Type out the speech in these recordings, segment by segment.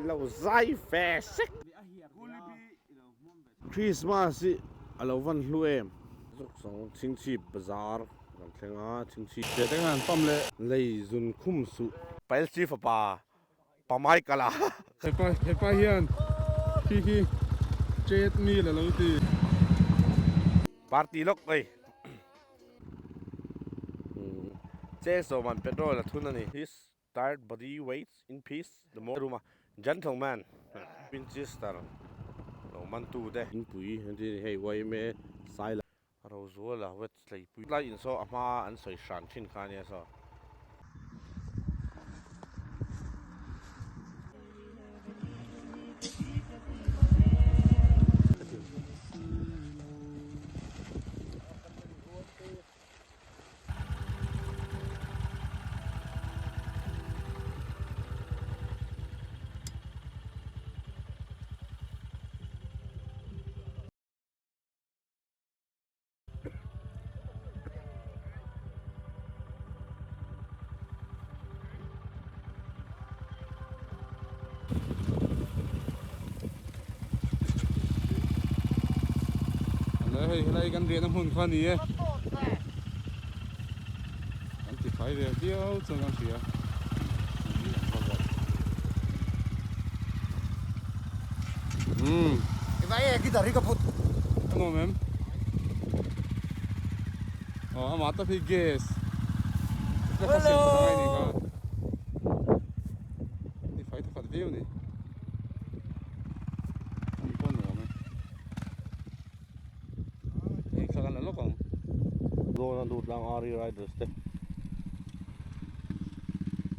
Lo zai ve sek. Christmas hi a lo van hlu em. Zawk zawng Chhingchhip bazar kan thleng a, Chhingchhip. Te te khan pam leh. Lei zun khum suh. Pailchi fapa Pa Michael a. Hepa hepa hian khi khi chet mil a lo ti. Party lawk mai. Che sawman petrol a thun a ni. His tired body waits in peace the more room a gentleman Winchester lo man tu te. Inpui entir hei yma Saila Rozuala wet tleipui lai in saw a hma an sawi hran thin kha ania saw. Hei helai kan riahna hmun kha a ni e kan ti fai ve viau chuan kan hria a nuam em aw amah tak hi gas ka siam that angai ni kha ti fai tha khat viau a ni an pawh nuam e hei thla kan la lawk ang. Dawn a lut lang Ari Riders te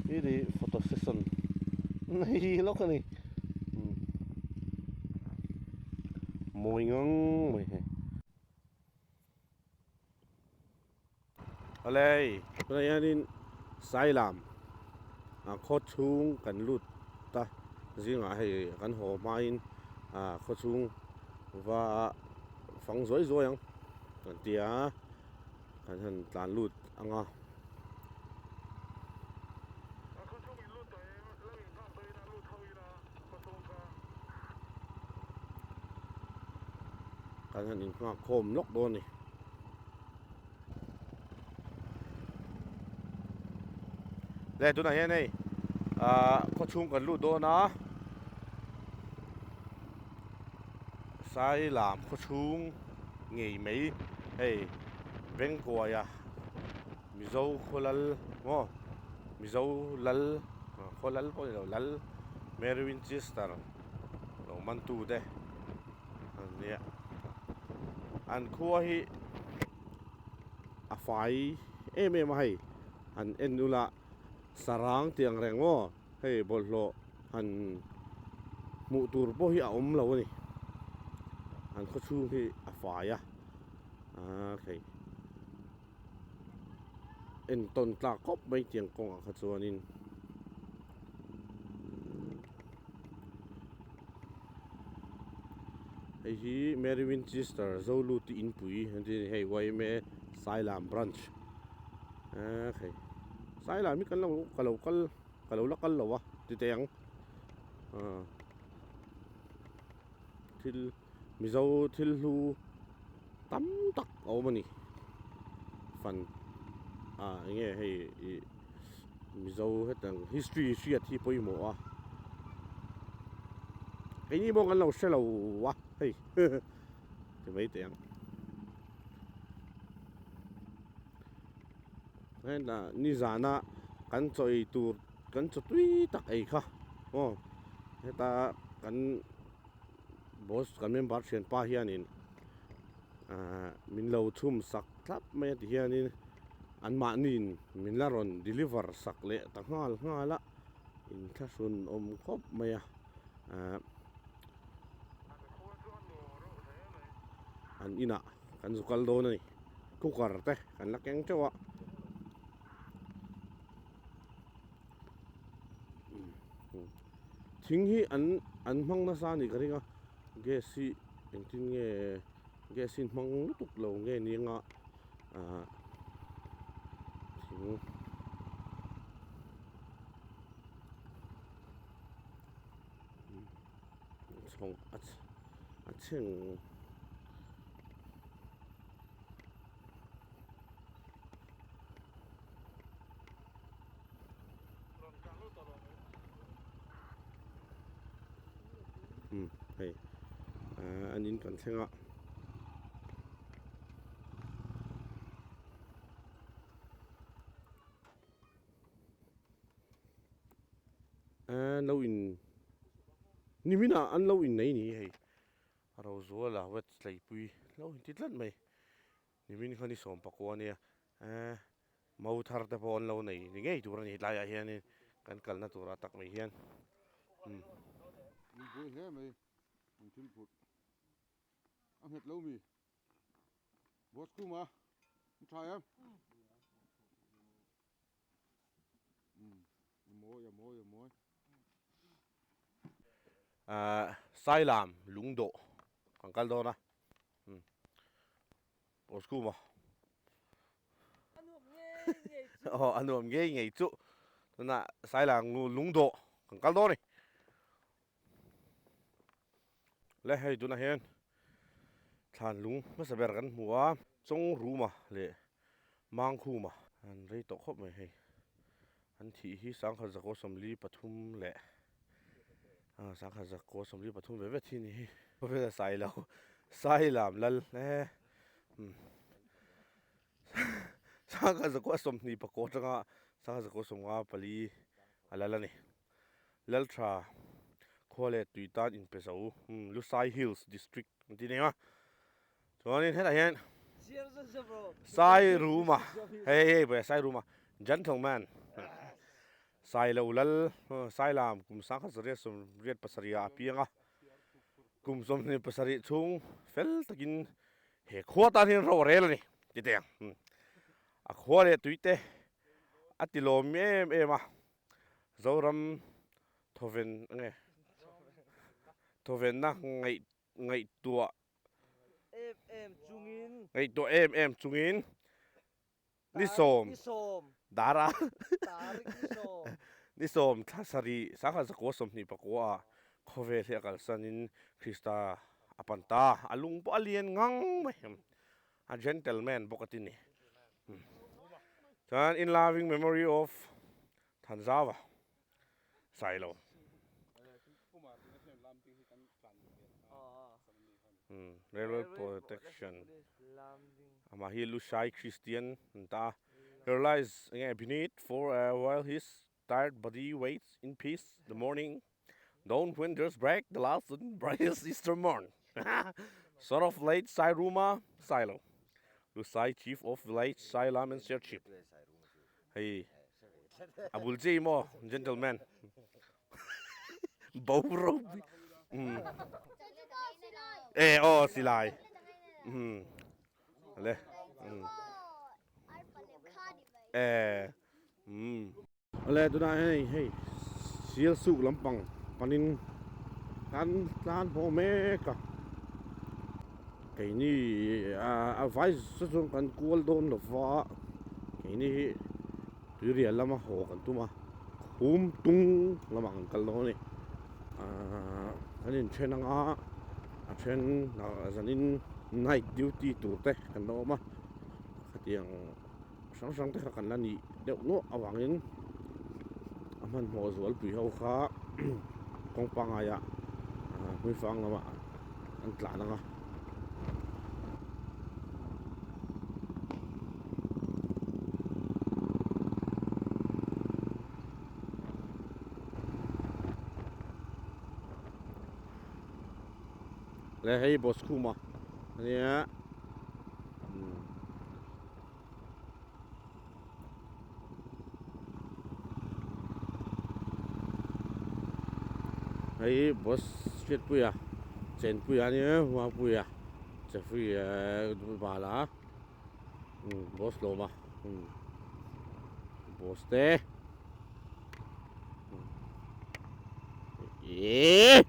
hi photo session nei lawk a ni. Mawi ngang mai hei. Awle tunah hianin Sailam ah khaw chhung kan lut ta zingah hei kan haw hmain ah khaw chhung va fang zuai zuai ang kan ti a kan han tlan lut ang a. Kan han inghak khawm lawk dawn a ni. Le tunah hian hei ah khaw chhung kan lut dawn a Sailam khaw chhung ngei mai hei Bengkuaia Mizo khaw lal maw Mizo lal khaw lal pawh a ni lo lal Mary Winchester lo man tu te an nia an khua hi a fai em em a hei han en ula sarang tih ang reng maw hei bawlhhlawh han hmuh tur pawh hi a awm lo a ni an khaw chhung hi a fai a ah hei. Entawn tlak khawp mai tiang kawngah kha chuanin hei hi Mary Winchester Zoluti inpui an tih a ni hei yma Sailam branch eee hei Sailam hi kan lo ka lo kal ka lo la kal lo a ti teh ang aaa thil. Mizo thil hlu tam tak a awm a ni fan ah eng nge hei ih Mizo hetang history hriat hi pawimawh a keini pawh kan lo hre lo a hei ti mai teh ang hetah nizana kan chaw ei tur kan chaw tui tak ei kha aw heta kan. Boss kan member thianpa hianin ahh min lo chhum sak thlap mai a ti hianin anmahniin min la rawn deliver sak leh ta nghal nghal a inthlahrun awm khawp mai a ahh an inah kan zu kal dawn a ni cooker te kan la keng teuh a. Thing hi an an hmang nasa a nih ka ring a gas hi engtin nge. Gas hi hmang lutuk lo nge ni anga ah thing chhawng a a chheng. Umm hei ahh an in kan thleng a. Ahh lo in nimin ah an lo in nei ni hei a ro zual a wet tleipui lo in ti tlat mai nimin kha ni sawm pakua ania ehh Mo thar te pawh an lo nei ni ngei tur a ni tlaiah hianin kan kalna turah tak mai hian umm. Min buai hle mai an thil phurh a nghet lo mi boss khum a an tha em umm a mawi a mawi a mawi. Ahh Sailam lungdawh kan kal dawn a umm. Boss khum a. Aw a nuam ngei ngei chu tunah Sailang lungdawh kan kal dawn a ni. Le hei tunah hian thlan lung hmasa ber kan hmu a Chawngruma leh Mangkhuma an rei tawh khawp mai hei an thih hi sangkhat zakaw sawmli pathum leh sangkhat zakaw sawmli pathum ve ve thi a ni hi khawvela Sailo Sailam lal e. Sangha zakua sawmhnih pakua atanga sangha zakua sawmnga pali a lal a ni. Laltha khua leh tui tan inpe zo Lusai Hills District an ti nei a. Chuanin hetah hian Sai Ruma hei hei hei Sai Ruma gentleman Sailo lal Sailam kum sangkhat zariat sawmriat pasarih ah a piang a. Kum 27 chhung fel takin he khua tan hian ro a rel a ni ti teh ang. A khua leh tui te a ti lawm em em a, Zoram thawven nge thawvenna ngaih ngaihtuah em em chungin ngaihtuah em em chungin Ni sawm dara ni sawm thla sarih sangha zakua sawmhnih pakua ah khawvel hi a kalsanin Krista a pan ta. A lung pawh a lian ngang mai a gentleman bawk a ti ni. Chuan in loving memory of Thanzauva Sailo. Railway Protection amah hi Lushai Christian an ta a realize enge beneath for a while his tired body waits in peace the morning dawn when there's break the last and brightest Easter morn son of late Sairuma Sailo Lushai chief of village Sailam and Serchhip hei a bul chiah hi maw gentleman bo ropui umm e aw silai umm le umm e umm le tunah hian hei sial suk lampang panin kan tlan haw mek a keini a vai chu chuan kan kual dawn lova keini hi Tuirial lama haw kan tum a, khum tung lamah kan kal dawn a ni. Ahh kan inthen anga a then zanin night duty tur te kan la awm a, khatiang hrang hrang te kha kan la nih deuh nuah avangin a hmanhmawh zualpui ho kha kawng pangngai ah hmuifang lamah an tlan ang a. Le hei boss khuma ania hei boss hriatpuia chenpuia ania huapuia Jeffrey bala boss lawma boss te eehh.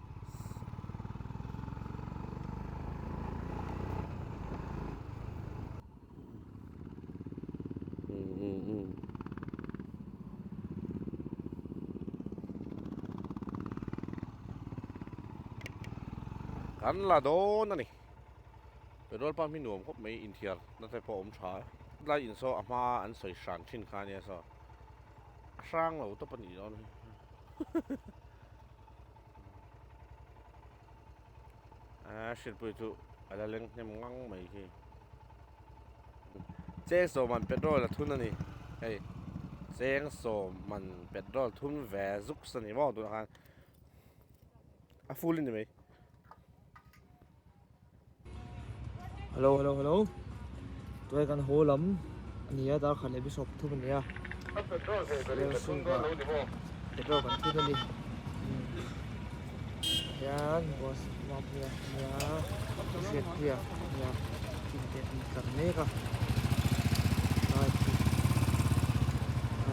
An la dawn a ni. Petrol pump hi nuam khawp mai inthiar na te pawh a awm tha e. Tlai in saw a hma an sawi hran thin kha ania saw a hrang lo tawp a nih dawn hi. A hrilhpui chu a la leng hnem ngang mai khi. Cheng sawm man petrol a thun a ni. Hei cheng sawm man petrol thun ve zuk a ni maw tunah khan a full a ni mai. Hello hello hello tunah kan haw lam a ni a dar khat leh bishop thum a ni a petrol kan thun a ni hian bus mapuia a nia hriatpuia a nia thil te an tlar mek a tlai chu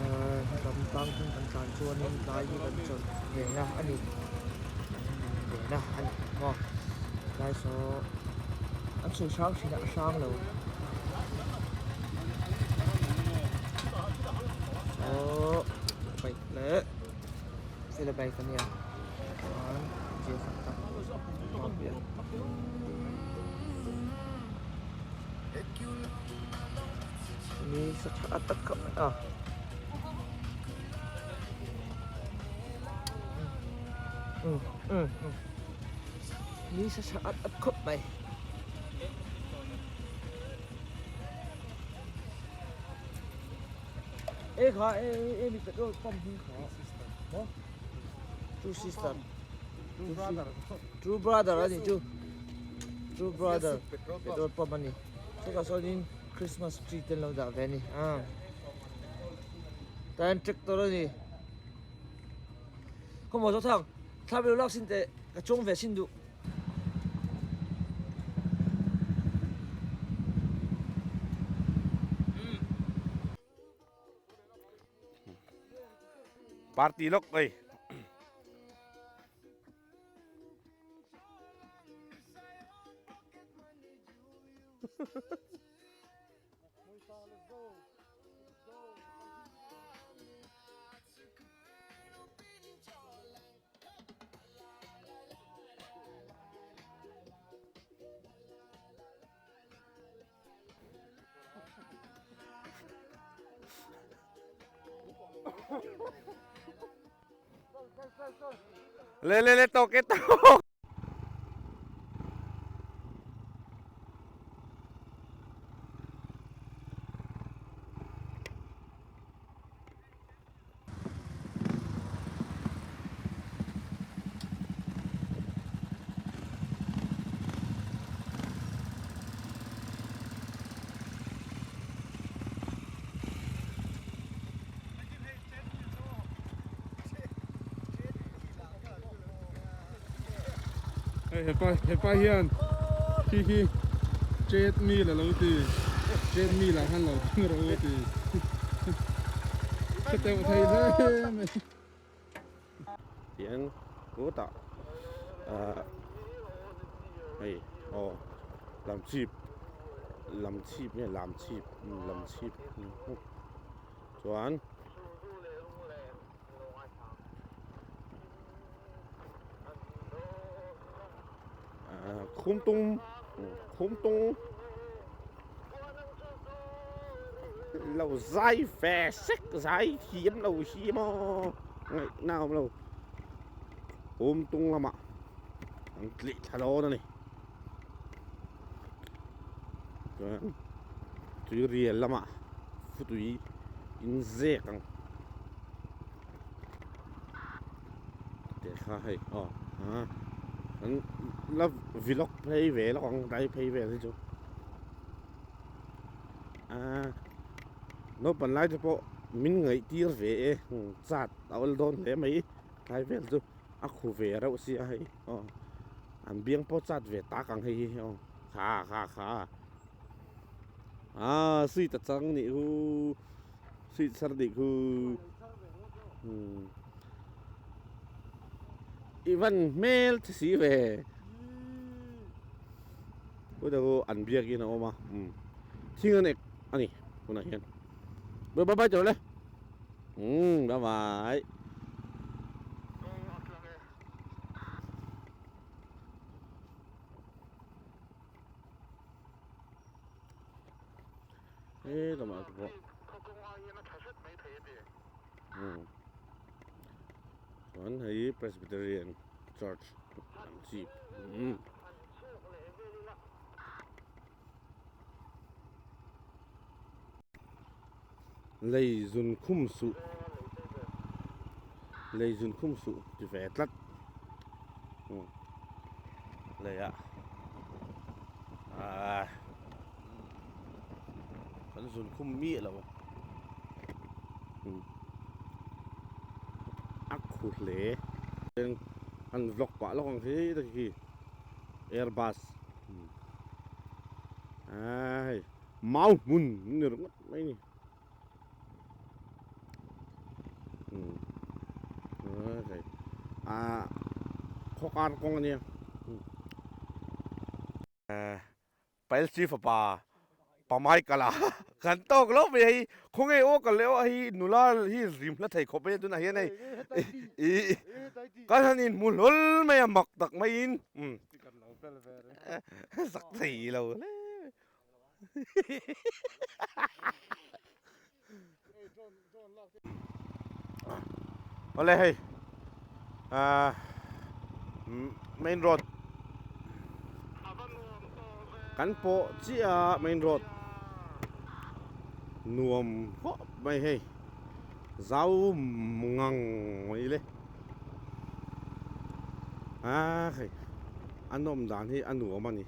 ahh lam tang thung kan tlan chuanin tlai hi kan chawlh ve na a ni kan ve na a ni maw tlai saw an sawi hrang thin a a hrang lo saw bike leh. Sela bike a nia chuan zir tak tak mapuia ni sa tha tak khawp mai a ni sa tha at at khawp mai. E kha e e mi petrol pump hming kha maw true sister true brother true brother ani chu true brother petrol pump ani chutah sawnin christmas tree te an lo dah ve ani a tah tractor ani khawmaw zawthang thla vel lak sin teh ka chuang ve sin duh. Party lawk ei. Le le le tawk e tawk. Hei hepa hepa hian khi khi treadmill alo ti treadmill ah khan lo ding rawh u a ti. Hre teuh thei hle mai. Tiang kutah ahh hei aw lam chhip lam chhip nge lam chhip lam chhip chuan ahh khumtung khumtung lo zai ve sek zai thiam lo hi maw ngaihna a awm lo khumtung lamah an tlih thla dawn a ni chuan tuirial lamah futui inzek ang teh kha hei aw ah an la vlog phei ve lawk ang tlai phei vel hi chu ah naupang lai te pawh min ngaih tir ve e chat a awl dawn hle mai tlai vel chu a khu ve reuh sia hei aw an biang pawh chat ve tak ang hei hi aw kha kha kha ah sweet a chang nih hu. Sweet sar nih khu i van hmel che si ve hutah chu an biakin a awm a thing an ek a ni hunah hian bye bye tawh le umm bye bye. He lamah te pawh chuan hei Presbyterian Church lam chi Lei zun khum suh lei zun khum suh ti ve tlat lei ah ah kan zun khum miah lo a khu hle an vlog pah lawk ang khi ta khi airbus ai mau hmun ni ringawt mai ni ah khaw kar kawng ania Pailsi fapa Pamai kala kan tawk lo mai hei khawnge aw ka leh aw hei nula hi rim hla thei khawp mai a tunah hian hei ih kan han inhmu hlawl mai a mak tak maiin zak thei lo hle Awle hei ah main road kan pawh chiah a main road nuam khawp mai hei zau ngang mai le ah hei a nawm dan hi a nuam a ni.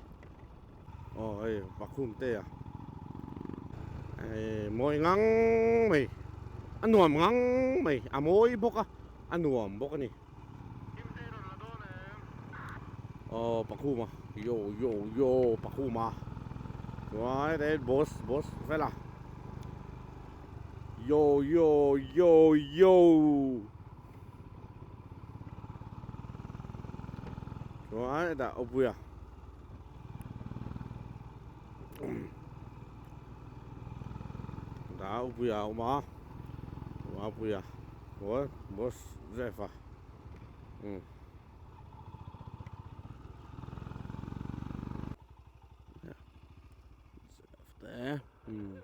Aw hei vacuum te a hei mawi ngang mai a nuam ngang mai a mawi bawk a a nuam bawk a ni aw pakhuma yo yo yo pakhuma chuan hetah hian boss boss vela yo yo yo yo chuan hetah awpuia. Dah upuia a awm a upuia aw boss drive a umm te umm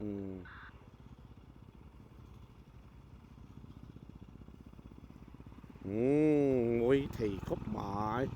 umm. Umm mawi thei khawp mai.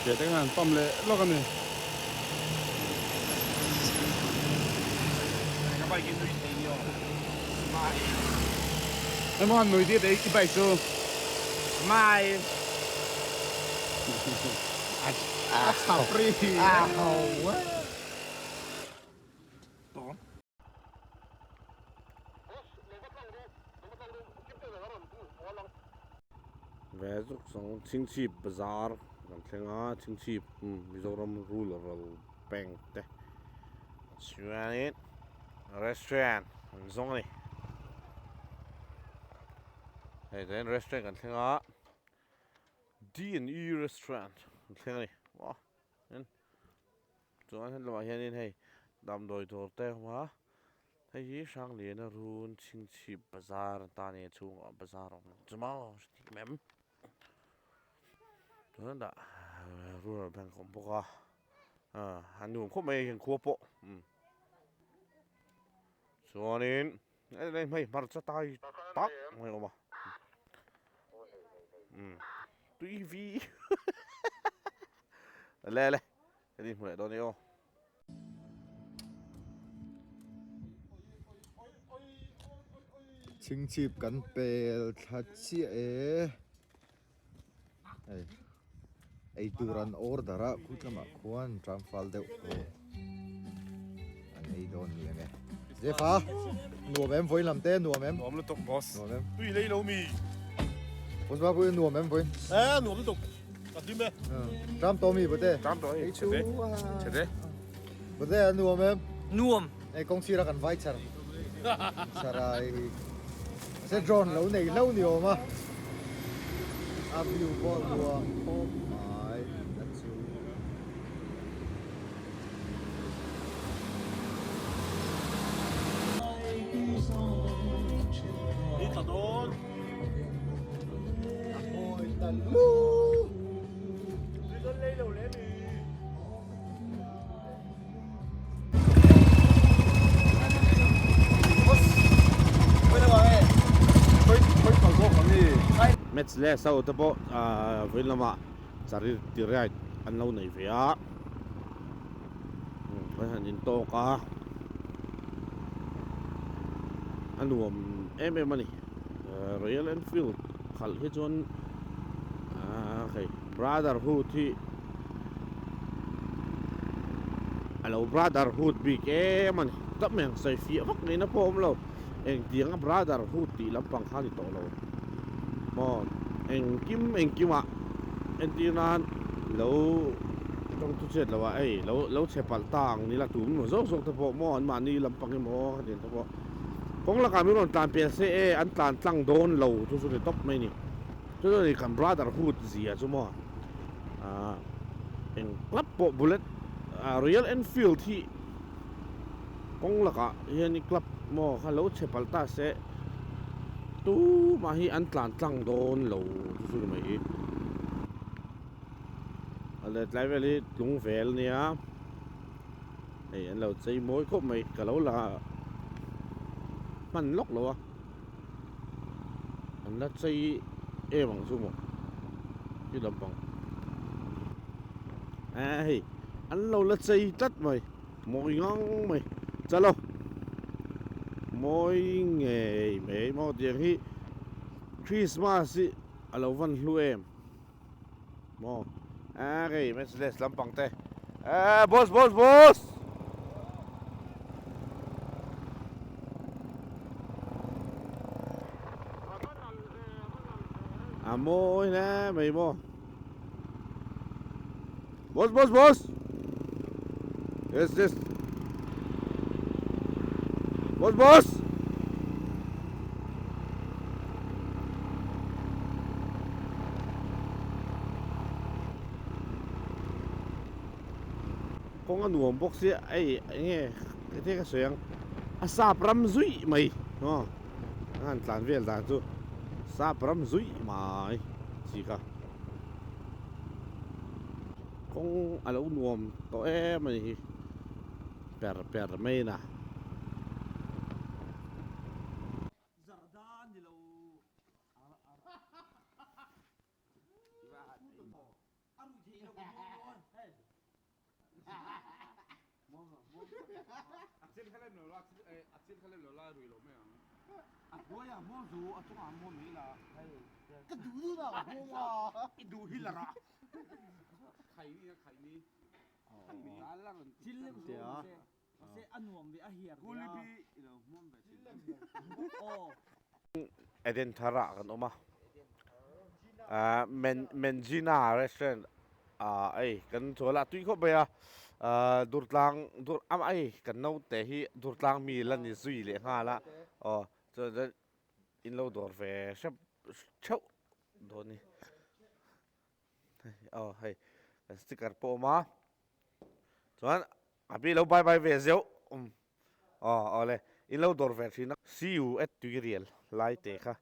Ke te khan pump leh lawk a ni. Emaw han nui tih i bike chu. Smile. A chhap ri. A ho. Ve zuk zawng Chhingchhip bazar kan thleng a Chhingchhip Mizoram Rural Bank te chuanin restaurant an zawng a ni hei chuan restaurant kan thleng a D and E restaurant an thleng a ni maw chuan hetlaiah hianin hei damdawi dawr te a awm a. Hei hi Hrangliana run chhingchhip bazar a ta nia chhungah bazar a awm ang chu maw hre thik em chuan dah rural bank a awm bawk a ah a nuam khawp mai a hian khua pawh umm chuanin hei hmei hmarcha tai tak mai a awm a umm tui vi le le heti hmu leh dawn e aw. Chhingchhip kan pel thla chiah e. Hei eitur an order a khut lamah khuan tram fal deuh pawh an ei dawn ni ang e. Jeff-a nuam em vawiin lam te nuam em? Nuam lutuk boss. Nuam em? Tui lei lo mi. Boss babu nuam em vawiin? E nuam lutuk. Ka hlim e. Tram tawh mi bute? Tram tawh e. Chhe te. Chhe te. Bute a nuam em? Nuam. Hei kawng sira kan vai char char a hei hi mahse drone lo nei hlauh ni awm a a view pawh nuam khawp mai a chu. Ni tla dawn. A mawi ta lu. Ni dawn lei lo le mi. Match leh so te pawh vawiin lamah charity ride an lo nei ve a kan han intawk a a nuam em em a ni Royal Enfield khalh hi chuan hei brotherhood hi a lo brotherhood bik em a ni tak mai ang sawi fiah vak ngaihna pawh a awm lo engtianga brotherhood tih lampang kha a ni tawh lo maw engkim engkim ah entir nan lo tawng chu chhiat lo ah hei lo lo chhe palh ta ang ni la tum emaw zawk zawk te pawh maw anmahni lampang emaw khatiang te pawh kawng lakah min rawn tlan pian se e an tlan tlang dawn lo chu chu ni tawp mai a ni chu chu a ni kan brotherhood zia chu maw. Ahh eng club pawh bullet ah Royal Enfield hi kawng lakah hian club maw kha lo chhe palh ta se tumah hi an tlan tlang dawn lo chu chu ni mai hi a let lai vel hi tlung vel a nia hei an lo chei mawi khawp mai ka lo la hman lawk lo a. An la chei em ang chu maw khi lampang eh hei an lo la chei tlat mai mawi ngang mai chalo mawi ngei mai maw tiang hi Christmas hi a lo van hlu em maw eh hei Mercedes lampang te eh boss boss boss. A mawi hle mai maw boss boss boss yes yes boss boss Kawng a nuam bawk sia ei enge enge ka sawi ang a sap ram zuih mai aw a han tlan vel dan chu sap ram zuih mai chi kha kawng a lo nuam tawh em a ni hi per per mai na. Eden thar ah kan awm a ahh Mangina restaurant ah hei kan chawl a tui khawp mai a ahh Durtlang dur amah hei kan naute hi Durtlang mi la ni zui leh nghal a aw chuan in lo dawr ve hrep theuh dawn a ni. Aw hei kan sticker pawh a awm a chuan a pi lo bye bye ve zeuh um aw aw le in lo dawr ve thin a see you at tuirial lai te kha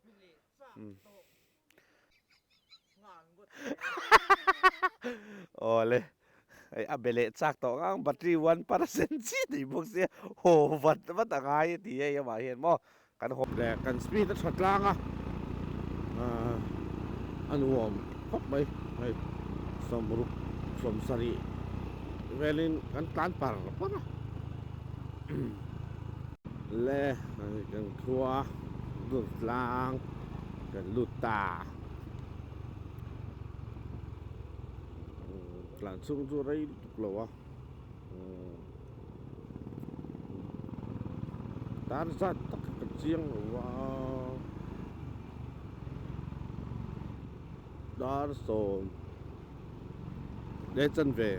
um aw le hei a be leh chak tawh ngang battery 1% chi tih bawk sia haw vat vat a ngai a ti hei amah hian maw Kan hawp leh kan speed a tha tlang a, a nuam khawp mai hei sawmruk sawmsarih velin kan tlan par par a le kan khua a. Durtlang kan lut ta. Tlan chhung chu rei lutuk lo a. Dar zat tak ka chiang lo a. Dar sawm leh chanve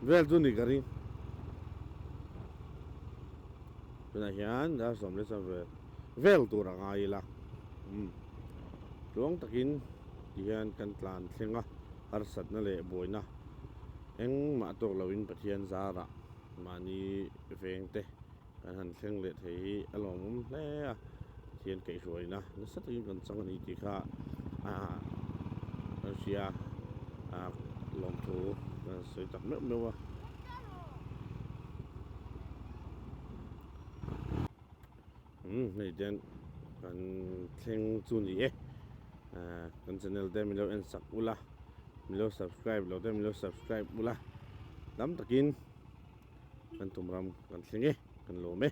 vel chu ni ka ring. Tunah hian dar sawm leh chanve vel tur a ngai ila. Tluang takin tihian kan tlan thleng a, harsatna leh buaina engmah tawk loin Pathian zarah mahni vengte kan han thleng leh thei hi a lawmawm hle a, Pathian kaihhruaina nasa takin kan chang a ni tih kha kan hria a, lawmthu kan sawi tak meuh meuh a. Umm hei ten kan thleng chu ni e kan channel te min lo en sak ula min lo subscribe lo te min lo subscribe ula tam takin kan tum ram kan thleng e kan lawm e.